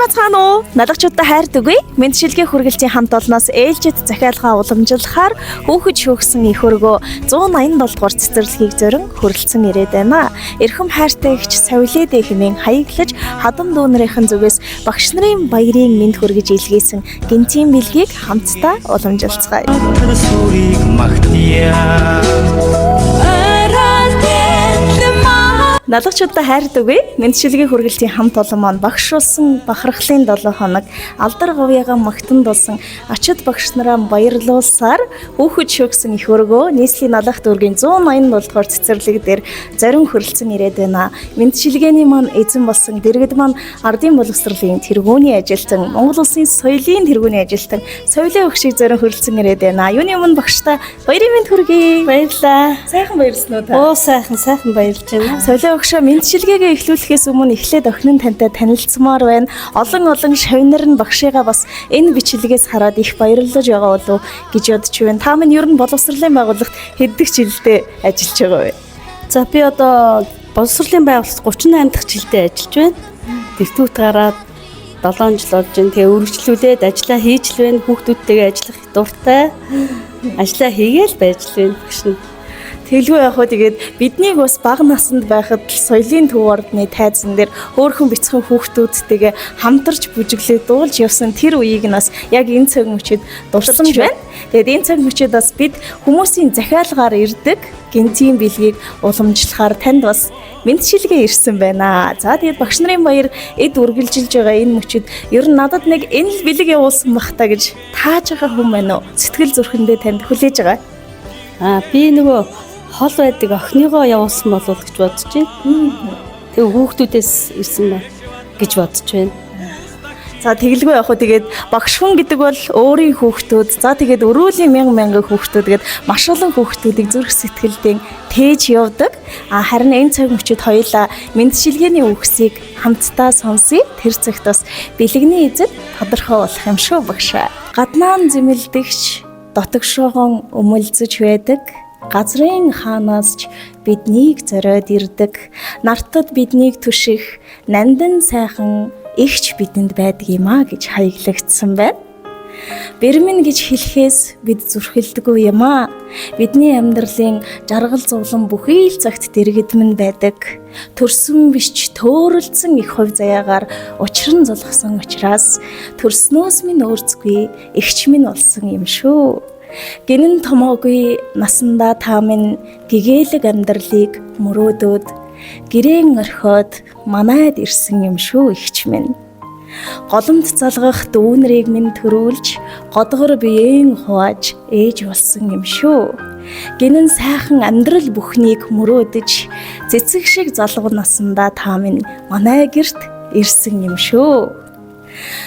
Сайн бацгаана уу? Налагчуудаа хайрт үгүй. Мэндчилгээ хүргэлтийн хамт олноос ээлжид захиалгаа уламжлахаар хүүхэд шөөгсөн их өргөө 187 дугаар цэцэрлэгийг зорин хүрэлцэн ирээд байна. Эрхэм хайртай эгч Савилэдэ хэмээн хаяглаж хадам дүүнэрийн зүгээс багш нарын баярын мэнд хүргэж илгээсэн гэнтийн бэлгийг хамтдаа уламжилцгаая. Сүрийг магтъя. Налагчуудаа хайрт үгүй. Мэндчилгээ хүргэлтийн хамт олон маань багш болсон бахархлын 7 хоног алдар говьяга магтан дулсан ачид багш нараа баярлуулсаар хүүхэд шөөгсөн их өргөө нийслэлийн налах дүүргийн 187 дугаар цэцэрлэг дээр зорин хүрэлцэн ирээд байна. Мэндчилгээний маань эзэн болсон дэргэд маань ардын боловсролын тэргүүний ажилтан, Монгол улсын соёлын тэргүүний ажилтан Соёлын өгшийг зорин хүрэлцэн ирээд байна. Юуны өмнө багштай баярын мэнд хүргэе. Баярлалаа. Сайхан баярлсан уу та? Оо, сайхан сайхан баярлж байна. Солио өгшөө мэндчилгээгээ эхлүүлэхээс өмнө эхлээд охин нь тантай танилцмаар байна. Олон олон шавнар нь багшигаа бас энэ бичлэгээс хараад их баярлаж байгаа болов гэж бодож байна. Та минь ер нь боловсролын байгууллагт хэддэг жилдээ ажиллаж байгаа вэ? За, би одоо боловсролын байгууллагт 38 дахь жилдээ ажиллаж байна. Дэвтүүт гараад 7 жил болж байна. Тэгээ үргэлжлүүлээд ажиллаа хийж л байна. Хүүхдүүдтэйгээ ажиллах их дуртай. Ажиллаа хийгээл байж л байна багш нь. Тэгэлгүй яг хөө тэгээд биднийг бас бага наснд байхад л соёлын төв ордны тайзан дээр хөөхөн бяцхан хүүхдүүдтэйгээ хамтарч бүжиглээ дуулж явсан тэр үеийг нь бас яг энэ цаг мөчид дурсамж байна. Тэгээд энэ цаг мөчид бас бид хүмүүсийн захиалгаар ирдэг гэнтийн бэлгийг уламжлахаар танд бас мэндчилгээ ирсэн байна. За, тэгээд багш нарын баяр эд үргэлжилж байгаа энэ мөчид ер нь надад нэг энэ л бэлэг явуулсан бах та гэж тааж байгаа хүн байна уу? Сэтгэл зүрхэндээ танд хүлээж байгаа. Аа, би нөгөө хол байдаг охиныгоо явуулсан болов уу гэж бодож байна. Тэгээ хүүхдүүдээс ирсэн байна гэж бодож байна. За, тэгэлгүй яг хөө тэгээд багш хүн гэдэг бол өөрийн хүүхдүүд, за тэгээд өрөөлийн мянган мянган хүүхдүүд гээд маш олон хүүхдүүдийг зүрх сэтгэлдээ тээж явдаг. А харин энэ цаг мөчид хоёулаа мэндчилгээний үгсийг хамтдаа сонсъё. Тэр цагт бас бэлэгний эзэд тодорхой болох юм шүү, багшаа. Гаднаа нь зэмлдэгч дотогшоогон өмөлзөж байдаг. Газрын хаанаас ч биднийг зориод ирдэг. Нартад биднийг түших нандин сайхан эгч бидэнд байдаг юм а гэж хаяглагдсан байна. Бэрмэн гэж хэлэхээс бид зүрхэлдэггүй юм а. Бидний амьдралын жаргал зовлон бүхий л цагт дэргэдмэн байдаг. Төрсөн биш ч төөрөлдсөн их хувь заяагаар учран зулгасан учраас төрснөөс минь өөрцгүй эгч минь болсон юм шүү. Гинэн томоогүй насандаа та минь гэгээлэг амьдралыг мөрөөдөөд гэрээн орхиод манайд ирсэн юм шүү, эгч минь. Голомт залгах дүүнрийг минь төрүүлж годгор биеэн хувааж ээж болсон юм шүү. Гинэн сайхан амьдрал бүхнийг мөрөөдөж цэцэг шиг залуу насандаа та минь манай гэрт ирсэн юм шүү.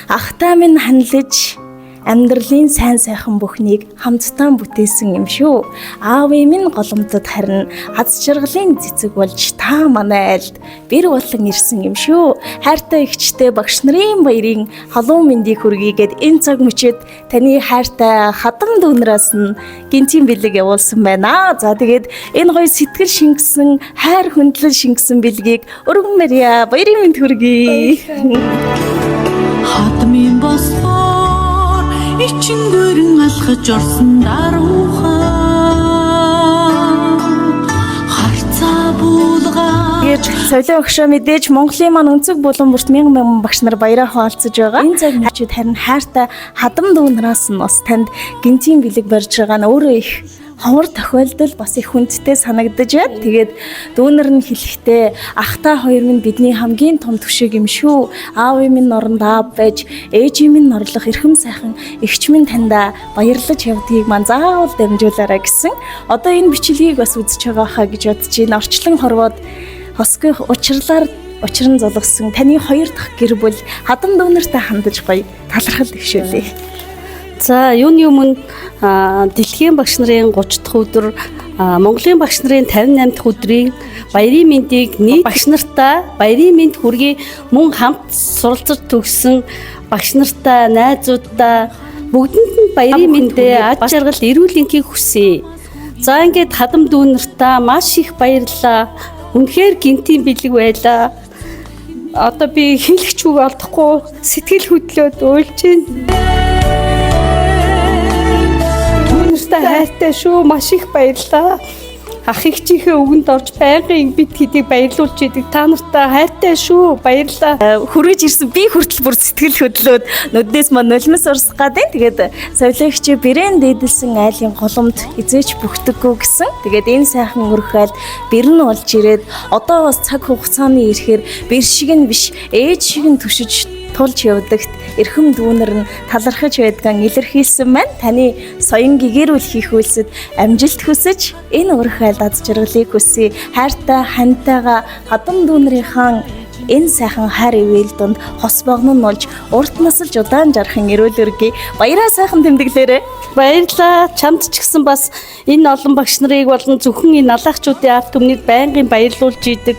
Ахтаа минь ханилж амьдралын сайн сайхан бүхнийг хамтдаа бүтээсэн юм шүү. Аавын минь голомтод харин аз жаргалын цэцэг болж та манай айлд бэр болон ирсэн юм шүү. Хайртай эгчтэй багш нарын баярын халуун мэндийг хүргийгээд энэ цаг мөчид таны хайртай хадам дүүнраас нь гинтийн бэлэг явуулсан байна. За, тэгээд энэ гоё сэтгэл шингэсэн, хайр хүндлэл шингэсэн бэлгийг өргөн мэрья баярын мэнд хүргэе. Хадмын босгоор ичингөрөн алхаж орсон даруухан харцаа буулгаа. Тэгээд Солио өгшөө мэдээж Монголын маань өнцөг булан бүрт мянган мянган багш нар баяраа хаалцаж байгаа. Энэ цаг мөчид харин хайртай хадам дүүнраас нь бас танд гинтийн бэлэг барьж байгаа нь өөрөө их ховор тохиолдол бас их хүндтэй санагдаж байна. Тэгээд дүүнер нь хэлэхдээ ахта хоёр минь бидний хамгийн том түшиг юм шүү. Аавын минь оронд аав байж, ээжийн минь орлох эрхэм сайхан эгч минь таньда баярлаж явдгийг маань заавал дамжуулаарай гэсэн. Одоо энэ бичлэгийг бас үзэж байгаа хаа гэж бодож байна. Орчлон хорвоод хосгүй учрлаар учран золгосон таны хоёр дахь гэр бүл хадам дүүнертэй хандаж гоё талархал дэвшүүлээ. За, юуны өмнө дэлхийн багш нарын 30 дахь өдөр, Монголын багш нарын 58 дахь өдрийн баярын мэндийг нийт багш нартаа баярын мэнд хүргэе. Мөн хамт суралцаж төгссөн багш нартаа, найзуудаа бүгдэнд нь баярын мэндээ, ад жаргал, эрүүл энхийг хүсье. За, ингээд хадам дүү нартаа маш их баярлалаа. Үнэхээр гинтийн бэлэг байлаа. Одоо би хэлэх ч үг олдохгүй сэтгэл хөдлөөд уйлж байна. Түнэртэй хайртай шүү. Маш их баярлалаа. Ах эгчийнхээ үгэнд орж байнгын бид хэдийг баярлуулж идэг. Та нартай хайртай шүү. Баярлалаа. Хүрэж ирсэн би хүртэл бүр сэтгэл хөдлөөд нүднээс мань нулимс урсах гадیں۔ Тэгээд совилогч брэнд дээдэлсэн айлын голомт эзээч бүхдэггүй гэсэн. Тэгээд энэ сайхан өрх айл бэрэн болж ирээд одоо бас цаг хугацааны ирэхээр бэр шиг нь биш ээж шиг нь түшиж тулж явдагт эрхэм дүүнер нь талархаж байдгаан илэрхийлсэн маань таны соён гэгэрүүл хийх үйлсэд амжилт хүсэж энэ өрх айл аз жаргалыг хүсье. Хайртай хантайгаа хадам дүүнэрийнхаа энэ сайхан хайр ивэл дунд хос богно нь болж урт насалж удаан жархан эрүүл өргөе. Баяраа сайхан тэмдэглээрэй. Баярлалаа. Чамд ч гэсэн бас энэ олон багш нарыг болон зөвхөн энэ алаахчуудын ард түмнийг байнгын баярлуулж идэг.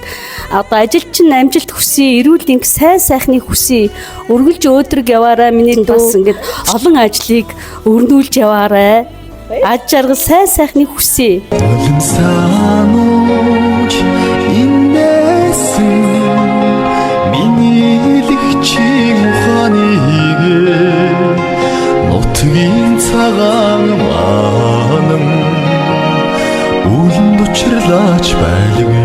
Одоо ажилч чинь амжилт хүсье, эрүүл энх сайн сайхныг хүсье. Өргөлж өөдрөг яваарай. Миний бас ингээд олон ажлыг өрнүүлж яваарай. Аж жаргал сайн сайхныг хүсье. Нулимсаанууч инээсэн миний илэгчийн ухааныг нутгийн цагаан манам үлэнд учрлаач байлгүй.